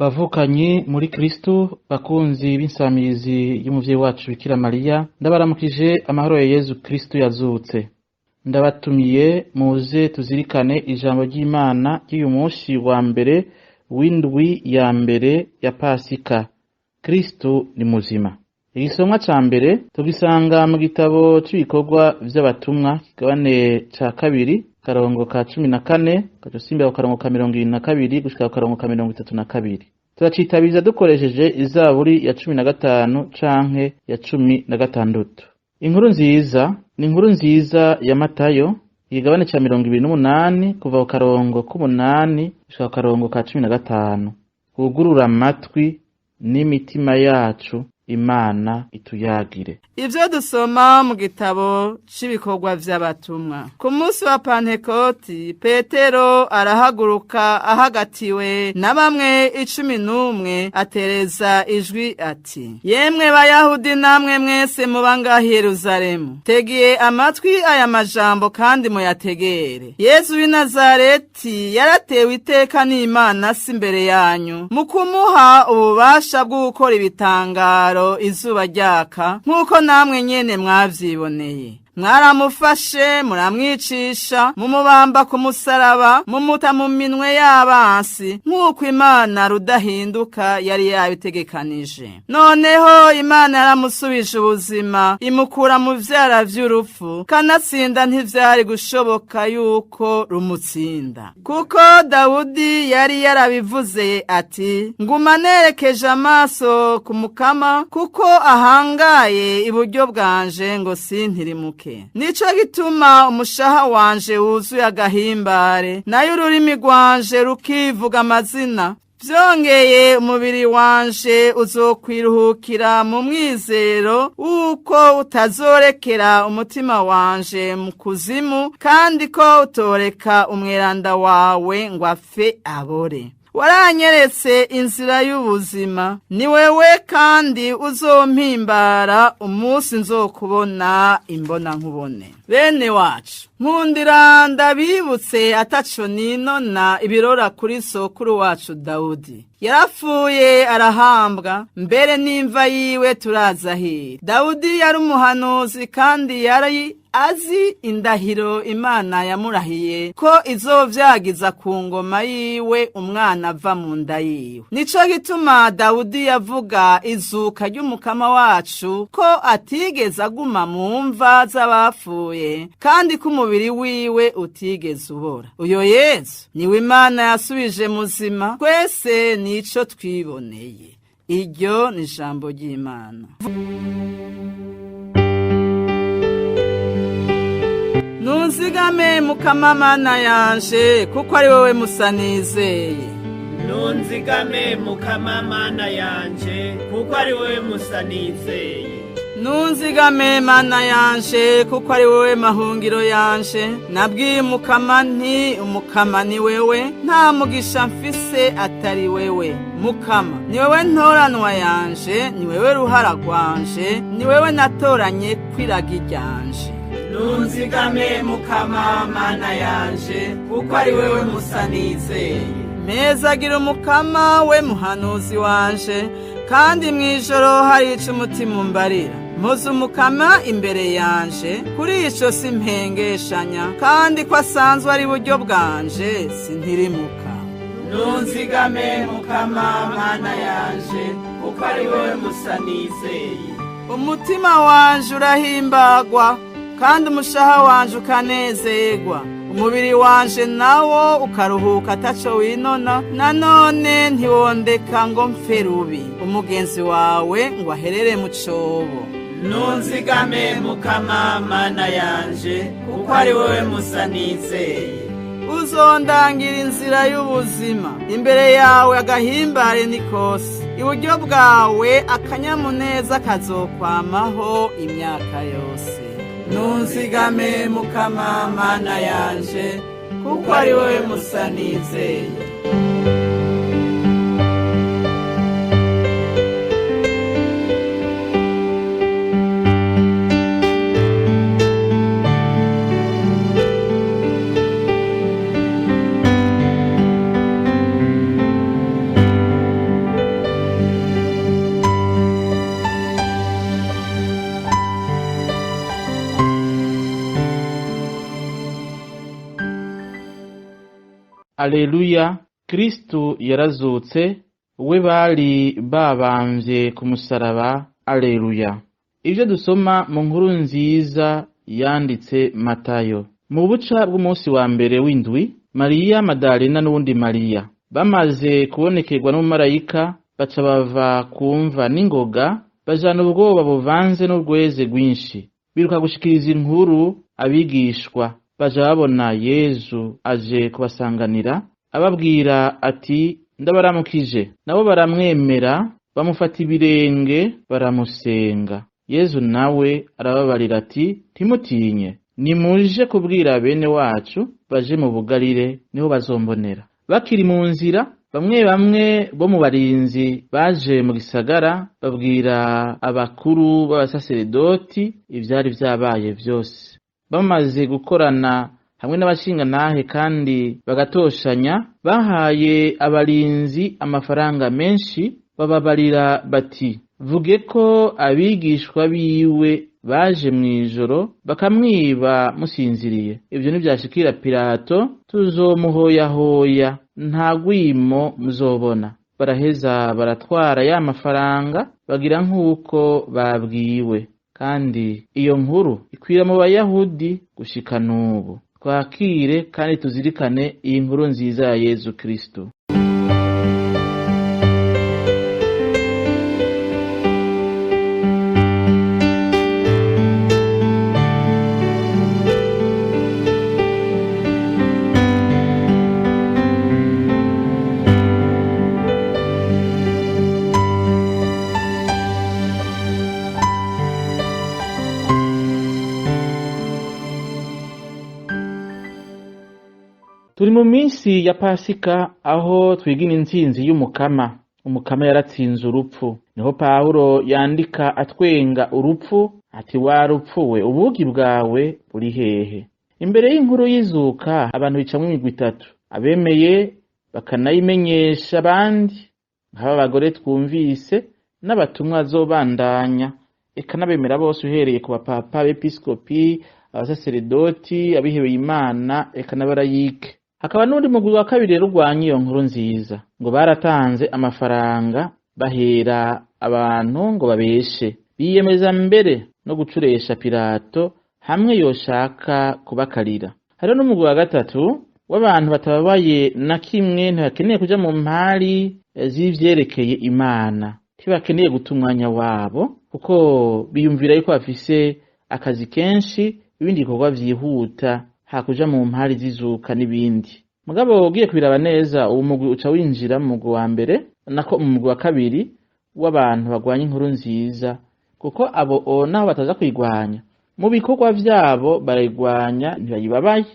Bavukanyi muri Kristu, bakunzi b'insamirizi y'umuvyeyi wacu Bikira Mariya, ndabaramukije amahoro ya Yezu Kristu yazutse. Ndabatumiye muze tuzirikane ijambo ry'Imana ry'uyu munsi wa mbere w'indwi ya mbere ya Pasika. Kristu ni muzima. Igisomwa ca mbere tugisanga mu gitabo c'ibikorwa vy'abatumwa, kigabane ca kabiri, karongo ka 14, kadusimbira ku karongo ka 22 gushika ku karongo ka 32. Turacitabiza dukoresheje izaburi ya 15 canke ya 16. Inkuru nziza ni inkuru nziza ya Matayo, igabane ca 28 kuva ku karongo k'umunani gushika ku karongo ka 15. Wugurura amatwi n'imitima yacu, Imana ituyagire. Ivyo dusoma mu gitabo c'ibikorwa vy'abatumwa. Ku munsi wa Pantekoti, Petero arahaguruka ahagatiwe na bamwe 11, atereza ijwi ati: Yemwe Bayahudi namwe mwese muba ngaha i Yeruzalemu, tegiye amatwi aya majambo kandi muyategere. Yezu w'i Nazareti yaratewe iteka n'Imana si imbere yanyu, mu kumuha ububasha bwo gukora ibitangaro izuba ryaka, nk'uko namwe nyene mwavyiboneye. Mwaramufashe muramwicisha, mumubamba ku musaraba, mumuta mu minwe y'abansi, nk'uko Imana rudahinduka yari yabitegekanije. Noneho Imana yaramusubije ubuzima, imukura mu vyara vy'urupfu, kanatsinda ntivyari gushoboka yuko rumutsinda. Kuko Dawudi yari yarabivuze ati: nguma nerekeje amaso ku Mukama, kuko ahangaye iburyo bwanje ngo sintirimuke. Nico gituma umushaha wanje wuzuye agahimbare, nayo ururimi rwanje rukivuga amazina. Vyongeye umubiri wanje uzokwiruhukira mu mwizero wuko utazorekera umutima wanje mu kuzimu, kandi ko utoreka umweranda wawe ngo apfe abore. Waranyeretse inzira y'ubuzima, ni wewe kandi uzompimbara umunsi nzokubona imbona nkubone. Bene wacu, nkundira ndabibutse ataco ninona ibirora kuri sokuru wacu Dawudi. Yarapfuye arahambwa, mbere n'imva yiwe turazahira. Dawudi yari umuhanuzi kandi yari azi indahiro Imana yamurahiye ko izovyagiza ku ngoma yiwe umwana ava mu nda yiwe. Nico gituma Dawudi yavuga izuka ry'umukama wacu ko atigeze aguma mu mva z'abapfuye, kandi ko umubiri wiwe utigeze ubora. Uyo Yezu niwe Imana yasubije muzima, twese nico twiboneye. Iryo ni ijambo ry'Imana. Nunzigame Mukama Mana yanje, kuko ari wowe musa nizeye. Nunzigame Mukama Mana yanje, kuko ari wowe musa nizeye. Nunzigame Mana yanje, kuko ari wowe mahungiro yanje. Nabwiye Mukama nti: Umukama ni wewe, nta mugisha mfise atari wewe. Mukama ni wewe ntoranwa yanje, ni wewe ruhara rwanje, ni wewe natoranye kwiraga iryanje. Nunzigame Mukama Mana yanje, kuko ari wewe musa nizeye. Mpezagira Umukama we muhanuzi wanje, kandi mw'ijoro hari ico umutima umbarira. Mpoza Umukama imbere yanje, kuri ico simpengeshanya, kandi ko asanzwe ari buryo bwanje sintirimuka. Nunzigame Mukama Mana yanje, kuko ari wewe musa nizeye. Umutima wanje urahimbagwa, kandi umushaha wanje ukanezerwa. Umubiri wanje nawo ukaruhuka ataco winona, nanone ntiwondeka ngo mpfe rubi, umugenzi wawe ngo aherere mu cobo. Nunzigame Mukama Mana yanje, kuko ari wowe musa nizeye. Uzondangira inzira y'ubuzima, imbere yawe agahimbare ni kose, iburyo bwawe akanyamuneza kazokwamaho imyaka yose. Nunzigame Mukama Mana yanje, kuko ari wowe musa nizeye. Aleluya, Kristu yarazutse, we bari babamvye ku musaraba. Aleluya. Ivyo dusoma mu nkuru nziza yanditse Matayo. Mu buca bw'umunsi wa mbere w'indwi, Mariya Madalena n'uwundi Mariya bamaze kubonekerwa n'umumarayika, baca bava kumva n'ingoga, bajana ubwoba buvanze n'urweze rwinshi, biruka gushikiriza inkuru abigishwa. Baja babona Yezu aje kubasanganira, ababwira ati: ndabaramukije. Nabo baramwemera, bamufata ibirenge, baramusenga. Yezu nawe arababarira ati: ntimutinye, nimuje kubwira bene wacu baje mu Bugalire, niho bazombonera. Bakiri mu nzira, bamwe bamwe bo mu barinzi baje mu gisagara babwira abakuru b'abasaseredoti ivyari vyabaye vyose. Bamaze gukorana hamwe n'abashingantahe kandi bagatoshanya, bahaye abarinzi amafaranga menshi, bababarira bati: vuge ko abigishwa biwe baje mw'ijoro bakamwiba musinziriye. Ivyo ntivyashikira Pilato, tuzomuhoyahoya, nta gwimo muzobona. Baraheza baratwara ya mafaranga, bagira nk'uko babwiwe. Kandi iyo nkuru ikwira mu Bayahudi gushika n'ubu. Twakire kandi tuzirikane iyi nkuru nziza ya Yezu Kristo. Turi mu minsi ya Pasika, aho twigina intsinzi y'Umukama. Umukama yaratsinze urupfu. Niho Pawulo yandika atwenga urupfu ati: warupfuwe, ubugi bwawe buri hehe? Imbere y'inkuru y'izuka abantu bicamwo imigwi itatu: abemeye bakanayimenyesha abandi, nk'aba bagore twumvise, n'abatumwa azobandanya, eka n'abemera bose uhereye ku bapapa, abepiskopi, abasaseredoti, abihebeye Imana, eka n'abarayike. Hakaba n'undi mugwi wa kabiri rero urwanya iyo nkuru nziza, ngo baratanze amafaranga bahera abantu ngo babeshe, biyemeza mbere no gucuresha Pilato hamwe yoshaka kubakarira. Hariho n'umugwi wa gatatu w'abantu batababaye na kimwe, ntibakeneye kuja mu mpari z'ivyerekeye Imana, ntibakeneye guta umwanya wabo, kuko biyumvira yuko bafise akazi kenshi, ibindi bikorwa vyihuta, hakuja mu mpari zizuka n'ibindi. Mugabo ugiye kubiraba neza, uwo mugwi uca winjira mu mugwi wa mbere, nako mu mugwi wa kabiri w'abantu bagwanya inkuru nziza, kuko abo naho bataza kuyigwanya mu bikorwa vyabo barayigwanya, ntibayibabaye,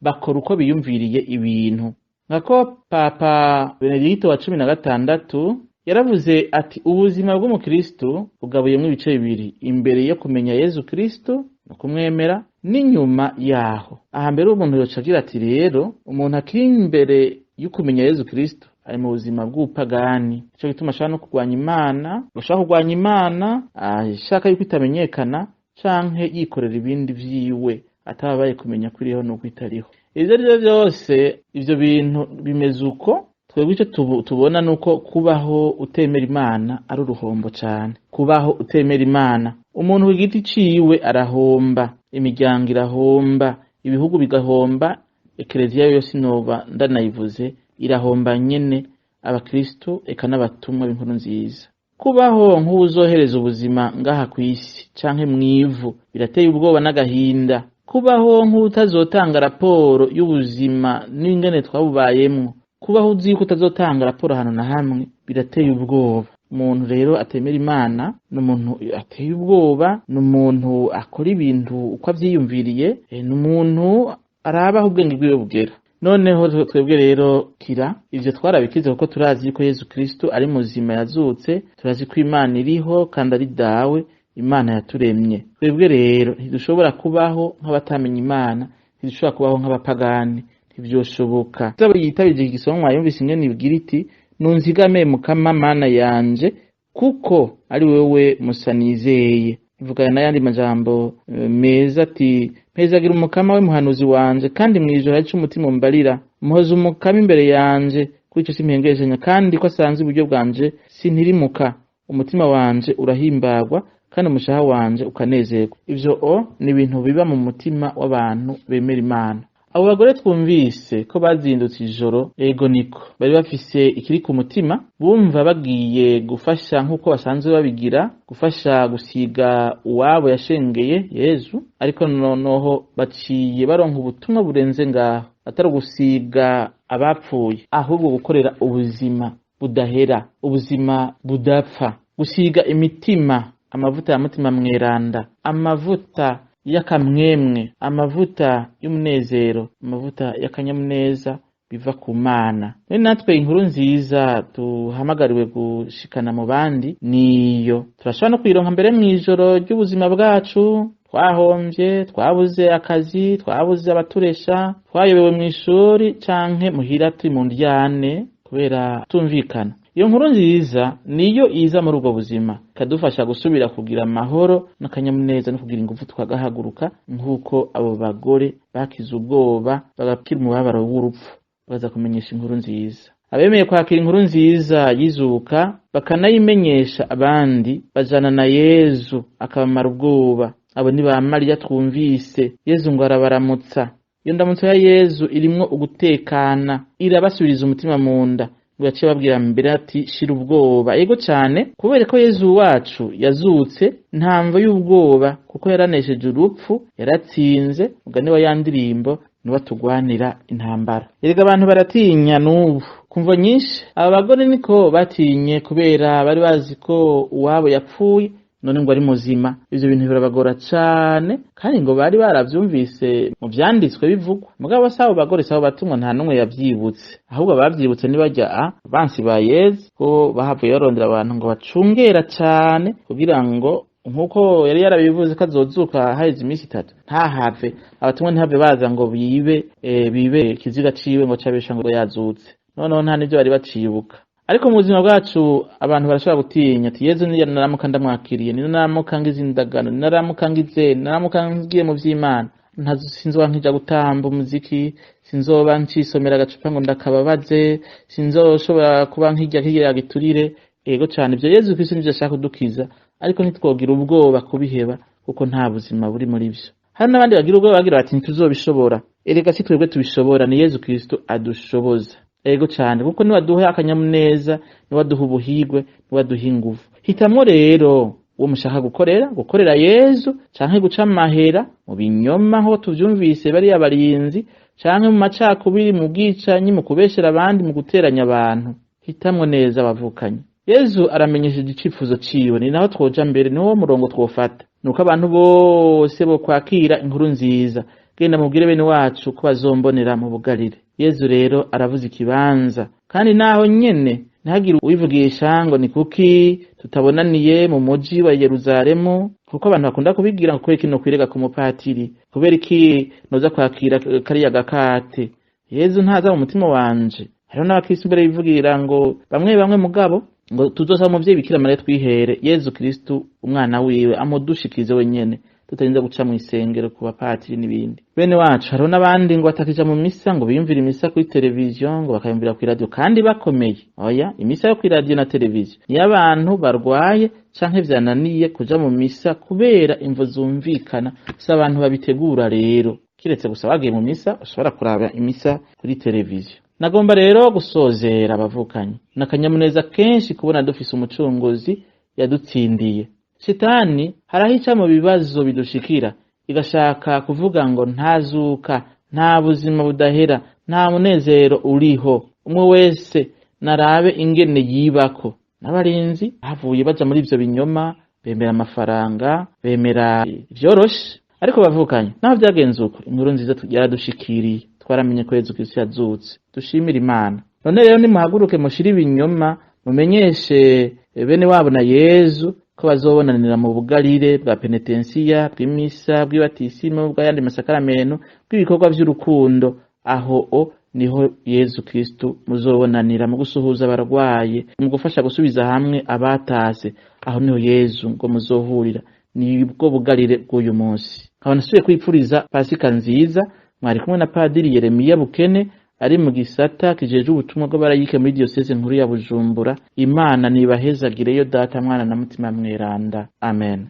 bakora uko biyumviriye ibintu. Nkako Papa Benedicto wa 16 yaravuze ati: ubuzima bw'umukristo bugabuyemwo ibice bibiri, imbere yo kumenya Yezu Kristo no kumwemera, n'inyuma yaho. Aha mbere umuntu yoca agira ati: rero umuntu akiri imbere yo kumenya Yezu Kristo ari mu buzima bw'ubupagani. Ico gituma ashaka no kurwanya Imana, ashaka kurwanya Imana ashaka yuko itamenyekana, canke yikorera ibindi vyiwe atababaye kumenya ko iriho n'uko itariho. Ivyo arivyo vyose, ivyo bintu bimeze uko. Twebwe ico tubona nuko kubaho utemera Imana ari uruhombo cane. Kubaho utemera Imana, umuntu ku giti ciwe arahomba, imiryango irahomba, ibihugu bigahomba, ekereziya yose inoba ndanayivuze irahomba nyene, abakristo eka n'abatumwa b'inkuru nziza. Kubaho nk'uwuzohereza ubuzima ngaha kw'isi canke mw'ivu birateye ubwoba n'agahinda. Kubaho nk'utazotanga raporo y'ubuzima n'ingene twabubayemwo, kubaho uzi yuko utazotanga raporo ahantu na hamwe, birateye ubwoba. Umuntu rero atemera Imana ni umuntu ateye ubwoba, ni umuntu akora ibintu uko avyiyumviriye, ni umuntu arabaho ubwenge bwiwe bugera. Noneho twebwe rero kira ivyo twarabikize, kuko turazi yuko Yezu Kristo ari muzima yazutse, turazi ko Imana iriho kandi ari Dawe, Imana yaturemye. Twebwe rero ntidushobora kubaho nk'abatamenya Imana, ntidushobora kubaho nk'abapagani, ntivyoshoboka. Yitabije igisomwa yumvise ingene ibwira iti: nunzigame Mukama Mana yanje, kuko ari wewe musa nizeye. Ivugana n'ayandi majambo meza ati: mpezagira Umukama we muhanuzi wanje, kandi mw'ijoro hari ico umutima umbarira. Muhoza Umukama imbere yanje, kuri ico simpengeshanya, kandi ko asanze iburyo bwanje sintirimuka. Umutima wanje urahimbagwa, kandi umushaha wanje ukanezerwa. Ivyo ni ibintu biba mu mutima w'abantu bemera Imana. Abo bagore twumvise ko bazindutse ijoro, ego niko bari bafise ikiri ku mutima, bumva bagiye gufasha nk'uko basanzwe babigira, gufasha gusiga uwabo yashengeye Yezu, ariko noneho baciye baronka ubutumwa burenze ngaho, atari ugusiga abapfuye, ahubwo gukorera ubuzima budahera, ubuzima budapfa, gusiga imitima amavuta ya Mutima Mweranda, amavuta y'akamwemwe, amavuta y'umunezero, amavuta y'akanyamuneza biva ku Mana. Rero natwe inkuru nziza duhamagariwe gushikana mu bandi niyo turashobora no kuyironka mbere mw'ijoro ry'ubuzima bwacu, twahomvye, twabuze akazi, twabuze abaturesha, twayobewe mw'ishuri canke muhira turi mu ndyane kubera tumvikana. Iyo nkuru nziza niyo iza muri ubwo buzima, ikadufasha gusubira kugira amahoro n'akanyamuneza no kugira ingufu, tukagahaguruka nk'uko abo bagore bakize ubwoba, bagakira umubabaro w'urupfu, baza kumenyesha inkuru nziza. Abemeye kwakira inkuru nziza y'izuka bakanayimenyesha abandi, bajana na Yezu akabamara ubwoba. Abo ni ba Mariya twumvise. Yezu ngo arabaramutsa. Iyo ndamutso ya Yezu irimwo ugutekana, irabasubiriza umutima mu nda. Ngo yaciye ababwira mbere ati shira ubwoba. Ego cane, kubera ko Yezu wacu yazutse, nta mvo y'ubwoba, kuko yaranesheje urupfu, yaratsinze. Mugani wa ya ndirimbo, niwe atugwanira intambara. Erega abantu baratinya n'ubu kumvo nyinshi. Aba bagore niko batinye kubera bari bazi ko uwabo yapfuye, none ngo ari muzima. Ivyo bintu birabagora cane, kandi ngo bari baravyumvise mu vyanditswe bivugwa. Mugabo sabo bagore, sabo batumwa, nta n'umwe yavyibutse. Ahubwo abavyibutse nibajya bansi ba Yezu, ko bahavuye barondera abantu ngo bacungera cane, kugira ngo nkuko yari yarabivuze ko azozuka haheze iminsi 3, ntahave abatumwa ntihave baza ngo bibe ikiziga ciwe ngo cabesha ngo yazutse. Noneho nta n'ivyo bari bacibuka. Ariko mu buzima bwacu abantu barashobora gutinya ati Yezu niyo naramuka ndamwakiriye, niyo naramuka ngize indagano, naramuka ngize, naramuka ngiye mu vy'Imana, sinzoba nkija gutamba umuziki, sinzoba ncisomera agacupa ngo ndakababaze, sinzoshobora kuba nkirya kirya giturire. Ego cane, ivyo Yezu Kristo nivyo ashaka kudukiza, ariko ntitwogira ubwoba kubiheba, kuko nta buzima buri muri vyo. Hari n'abandi bagira ubwoba bagira bati ntituzobishobora. Erega si twebwe tubishobora, ni Yezu Kristo adushoboza. Ego cane, kuko niwe aduha akanyamuneza, niwe aduha ubuhigwe, niwe aduha inguvu. Hitamwo rero uwo mushaka gukorera, gukorera Yezu canke guca amahera mu binyoma nko tuvyumvise bariya barinzi, canke mu macakubiri, mu bwicanyi, mu kubeshera abandi, mu guteranya abantu. Hitamwo neza abavukanyi. Yezu aramenyesheje icifuzo ciwe, ni naho twoja mbere, niwo murongo twofata. Nuko abantu bose bo kwakira inkuru nziza, genda mubwire bene wacu ko bazombonera mu Bugarire. Yezu rero aravuze ikibanza, kandi naho nyene ntihagire uwivugisha ngo ni kuki tutabonaniye mu muji wa Yeruzalemu, kuko abantu bakunda kubigira ngo kubera iki nokwirega ku mupatiri, kubera iki noza kwakira kariya gakate. Yezu ntaza mu mutima wanje. Hariho n'abakristo mbere bivugira ngo bamwe bamwe mugabo ngo tuzosaba umuvyeyi Bikira Mariya twihere Yezu Kristo umwana wiwe amudushikize wenyene, tutarinze guca mw'isengero ku bapatiri n'ibindi. Bene wacu, hariho n'abandi ngo batakija mu misa, ngo biyumvira imisa kuri televiziyo, ngo bakayumvira kuri radio kandi bakomeye. Oya, imisa yo kuri radio na televiziyo niyo abantu barwaye canke vyananiye kuja mu misa kubera imvo zumvikana, si abantu babitegura rero. Kiretse gusa bagiye mu misa, ushobora kuraba imisa kuri televiziyo. Nagomba rero gusozera abavukanyi n'akanyamuneza kenshi kubona dufise umucunguzi yadutsindiye. Shitani harahica mu bibazo bidushikira, igashaka kuvuga ngo ntazuka, nta buzima budahera, nta munezero uriho. Umwe wese narabe ingene yibako. N'abarinzi bavuye baja muri ivyo binyoma, bemera amafaranga, bemera ivyoroshe. Ariko bavukanye, naho vyagenze uko, inkuru nziza yaradushikiriye, twaramenye ko Yezu Kristo yazutse. Dushimire Imana. None rero nimuhaguruke mushire ibinyoma, mumenyeshe bene wabo na Yezu ko bazobonanira mu bugarire bwa penetensiya, bw'imisa, bw'ibatisimo, bw'ayandi masakaramento, bw'ibikorwa vy'urukundo. Aho o niho Yezu Kristo muzobonanira, mu gusuhuza abarwaye, mu gufasha gusubiza hamwe abatase. Aho niho Yezu ngo muzohurira, nibwo bugarire bw'uyu munsi. Nkaba nasubiye kwipfuriza Pasika nziza. Mwari kumwe na Padiri Yeremiya Bukene ari mu gisata kijejwe ubutumwa bw'abarayike muri diyoseze nkuru ya Bujumbura. Imana nibahezagireyo Data, Mwana na Mutima Mweranda. Amen.